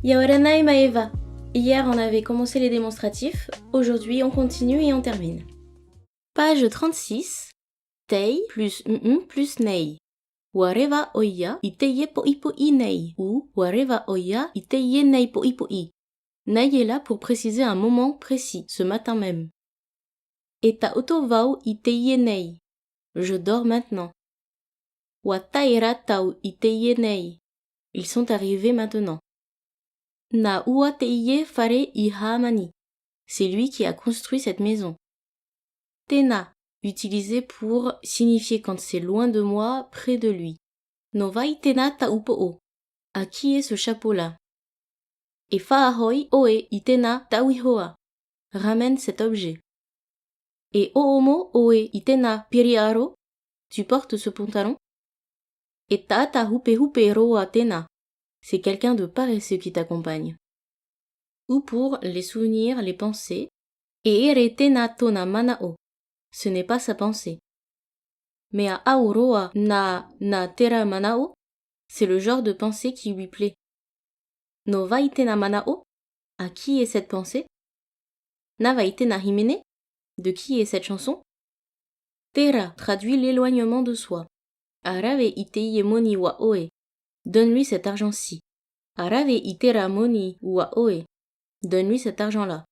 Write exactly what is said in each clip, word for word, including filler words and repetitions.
ʻIa ora na e Maeva. Hier, on avait commencé les démonstratifs. Aujourd'hui, on continue et on termine. Page trente-six. Tei plus mm plus nei. Ua reva ʻoia i teie poʻipoʻi nei, ou ua reva ʻoia i teie nei poʻipoʻi. Nei est là pour préciser un moment précis, ce matin même. E taʻoto vau i teie nei. Je dors maintenant. Ua tae ra tātou i teie nei. Ils sont arrivés maintenant. Nā ʻua teie fare i hāmani. C'est lui qui a construit cette maison. Tēnā, utilisé pour signifier quand c'est loin de moi, près de lui. Nō vai tēnā tāʻu poʻo. À qui est ce chapeau-là? E faʻahoʻi ʻoe i tēnā tāʻu ihoa. Ramène cet objet. E ʻōʻomo ʻoe i tēnā piriʻaro? Tu portes ce pantalon? E taʻata hupehupe roa tēnā. C'est quelqu'un de paresseux qui t'accompagne. Ou pour les souvenirs, les pensées. E ʻere tēnā tōna manaʻo. Ce n'est pas sa pensée. Mea ʻau roa nā, nā terā manaʻo. C'est le genre de pensée qui lui plaît. Nō vai tēnā manaʻo? À qui est cette pensée? Nā vai tēnā hīmene? De qui est cette chanson? Terā traduit l'éloignement de soi. ʻA rave i teie moni iā ʻoe. Donne-lui cet argent-ci. ʻA rave i terā moni iā ʻoe. Donne-lui cet argent-là.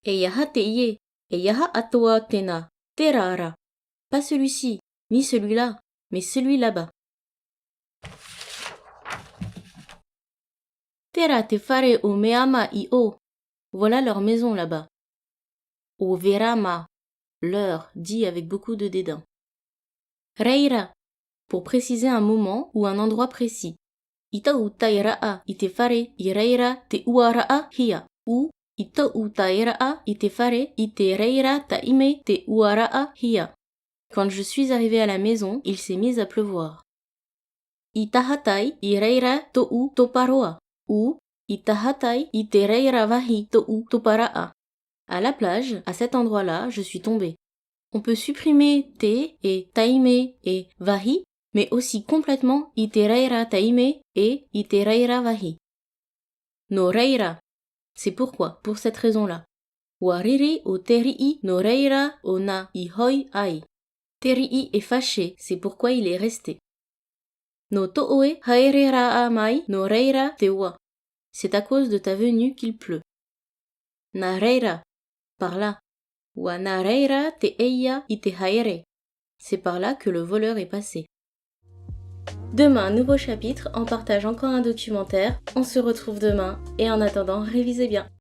E aha teie? E aha atoʻa tēnā? Terā rā. Pas celui-ci, ni celui-là, mais celui là-bas. Terā te fare o Meama i ʻō. Voilà leur maison là-bas. O Verama, leur, dit avec beaucoup de dédain. Reira, pour préciser un moment ou un endroit précis. I tōʻu taeraʻa i te fare i reira te ʻuaraʻahia, ou i tōʻu taeraʻa i te fare i te reira taime te ʻuaraʻahia. Quand je suis arrivée à la maison, il s'est mis à pleuvoir. I tahatai i reira tōʻu toparoa, ou i tahatai i te reira vāhi tōʻu toparaʻa. À la plage, à cet endroit-là, je suis tombée. On peut supprimer te e taime e vāhi, mais aussi complètement i te reira taime e i te reira vāhi. Nō reira. C'est pourquoi, pour cette raison-là. Ua riri ʻo Teriʻi nō reira ʻo nā i hoʻi ai. Teriʻi est fâché, c'est pourquoi il est resté. Nō tō ʻoe haereraʻa mai nō reira te ua. C'est à cause de ta venue qu'il pleut. Nā reira, par là. Ua nā reira te ʻeia i te haere. C'est par là que le voleur est passé. Demain, nouveau chapitre, on partage encore un documentaire. On se retrouve demain et en attendant, révisez bien.